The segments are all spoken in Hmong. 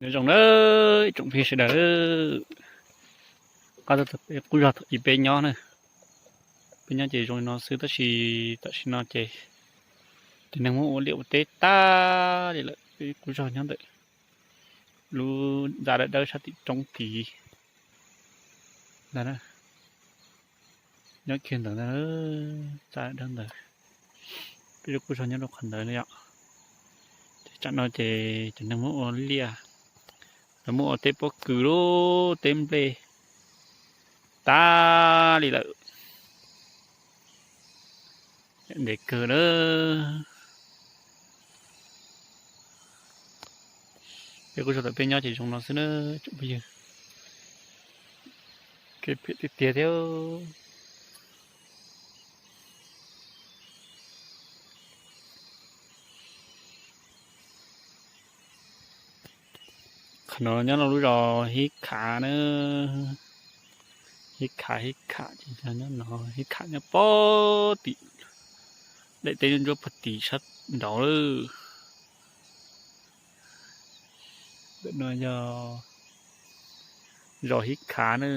Nyob zoo na ib tsoom phooj ywg sawv daws, qab tau peb qub zog thaum ub peb nyob na, peb nyob ces zoo li no xwb tab sis tam sim no ces cov neeg muab ua liaj ua teb tag li lawm. Peb qub zog nyob ntawm lub ntxa dawb dawb sab tim roob tid ntag, nyob kiag ntawd ntag, ntxa dawb dawb ntawd. Peb lub qub zog nyob rau qhov ntawd yom. Ces tsam no ces cov neeg muab ua liaj, lawv muab ua teb pob kws lub teb nplej tag li lawm. Ntev kawg na. Peb qub zog thaum peb nyob ces zoo no xwb na tsoom phooj ywg. Kev phem tiag tiag thiab. Qhov no nyob rau lub zos Hib Khav na. Hib Khav, Hib Khav ces nyob no, Hib Khav nyob pob tim daim teb ntsuab pob tim sab nraud lawm. Ntawm no yog zos Hib Khav na.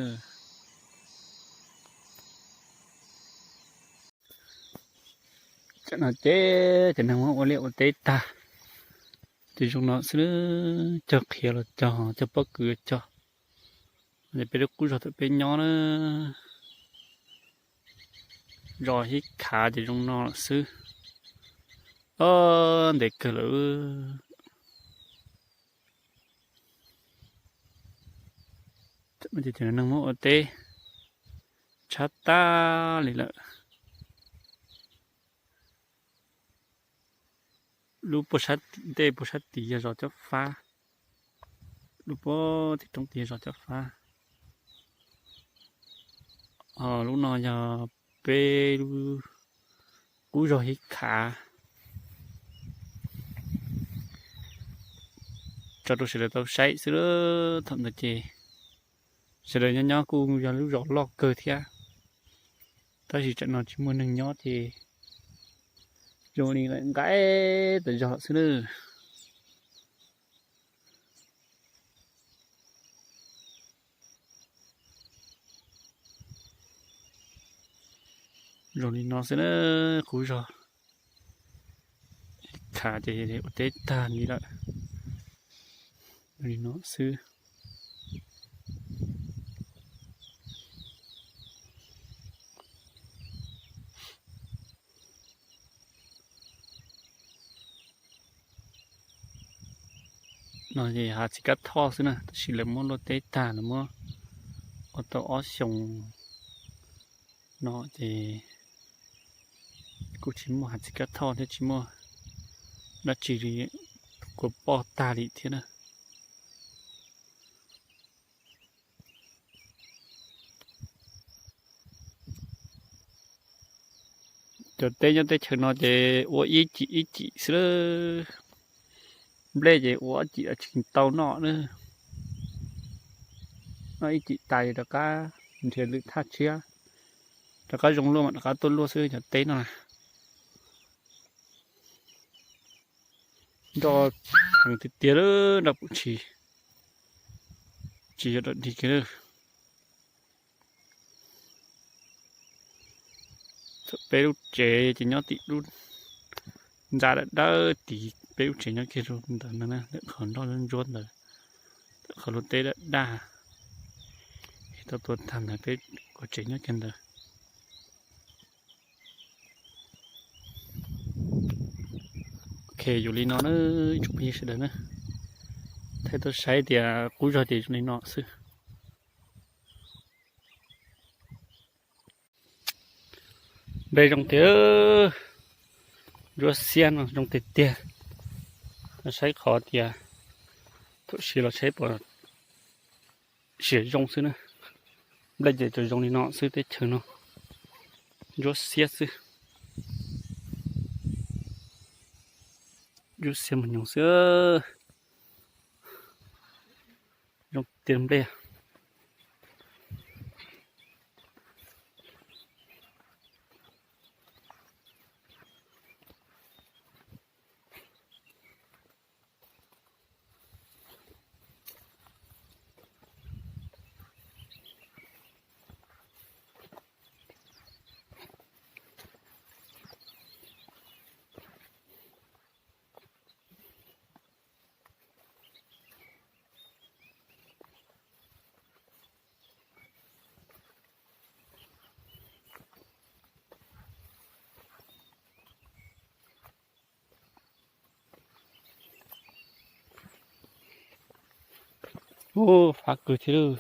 Tsam no ces cov neeg muab ua liaj ua teb tag, ces zoo no xwb, cog qhiav los cog, cog pob kws los cog. Ces peb lub qub zog thaum peb nyob na, zos Hib Khav ces zoo no lawm xwb. Ntev kawg lawm. Cov neeg muab ua teb tshab tag li lawm. Lub puag sab tim ntej puag sab tid yog zos Cob Fab, lub puag tim roob tid yog zos Cob Fab. Ho lub no yog peb lub qub zog Hib Khav. Tso rau sawv daws tau saib xwb, thaum ntawd ces sawv daws nyob nyob kuj yog lub zos loj kawg thiab, tab sis tsam no tsis muaj neeg nyob ces zoo li nqaim tas zog lawm xwb na. Zoo li no xwb na, qub zog Hib Khav ces ua teb tag li lawm. Zoo li no xwb. No ces hav txiv kab thoj xwb na, tab sis lawv muab luaj teb tag, lawv muab ua tau ob xyoos no ces kuj tsis muaj hav txiv kab thoj thiab tsis muaj dab tsi li, kuj poj tag li thiab na. Cov teb nyob teb chaws no ces ua ib cim ib cim xwb. Nplej ces ua ob cim tsis tau noj na. Noj ib cim tas rov qab nrhiav lwm thaj tshiab, rov qab zoo luaj mam rov qab tuaj luaj xwb cov teb no na. Nroj heev tiag tiag lawm, nroj pum tshis, tsis yog dog dig kiag lawm. Thaum peb lub tsev ces nyob tim lub ntxa dawb dawb tid, peb lub tsev nyob kiag rau ntawd no na, ntawm qhov nroj ntsuab ntawd, ntawm qhov lub teb daj daj, tau tua tag ntawd peb ua tsev nyob kiag ntawd. Ok, yus li no na, ib tsoom phooj ywg sawv daws na, thaij tuaj saib tias qub zog ces zoo li no xwb. Nplej zoo tiag, ntsuab xiab no zoo tiag tiag. Saib qhov tias thaum siav los saib puas siav zoo xwb na. Nplej ces tsuas zoo li no xwb, teb chaws no ntsuab xiab xwb. Ntsuab xiab mas nyoos xwb. Zoo tiag nplej. Ub, fab kawg thiab lawm.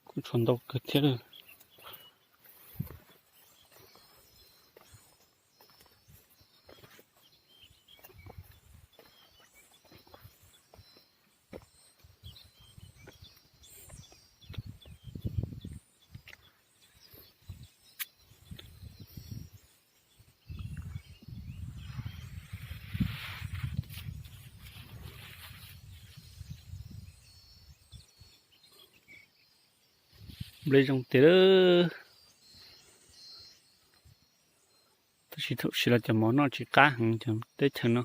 Kuj tshuav ntau kawg thiab lawm. Nplej zoo tiag lawm. Tab sis thaum siav los cov mov noj tsis qab heev cov teb chaws no.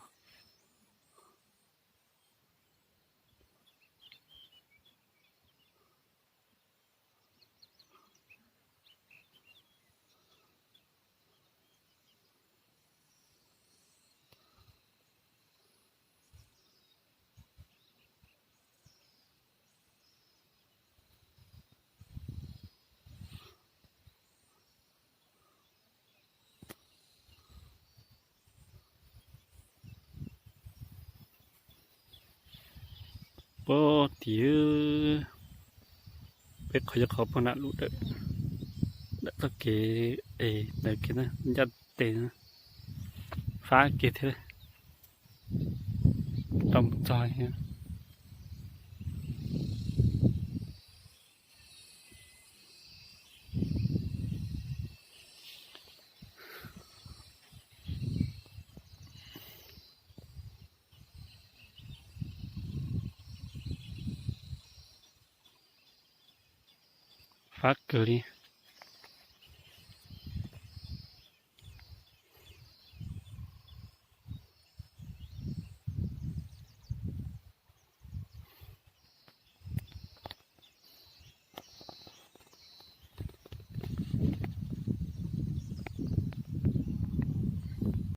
Pob tim, peb qhov yog qhov pog nram lub dawm, dawm txoj kev es ntawd kiag na, ncaj tes na, fab kiag thiab. Tau mus txog thiab. Fab kawg li.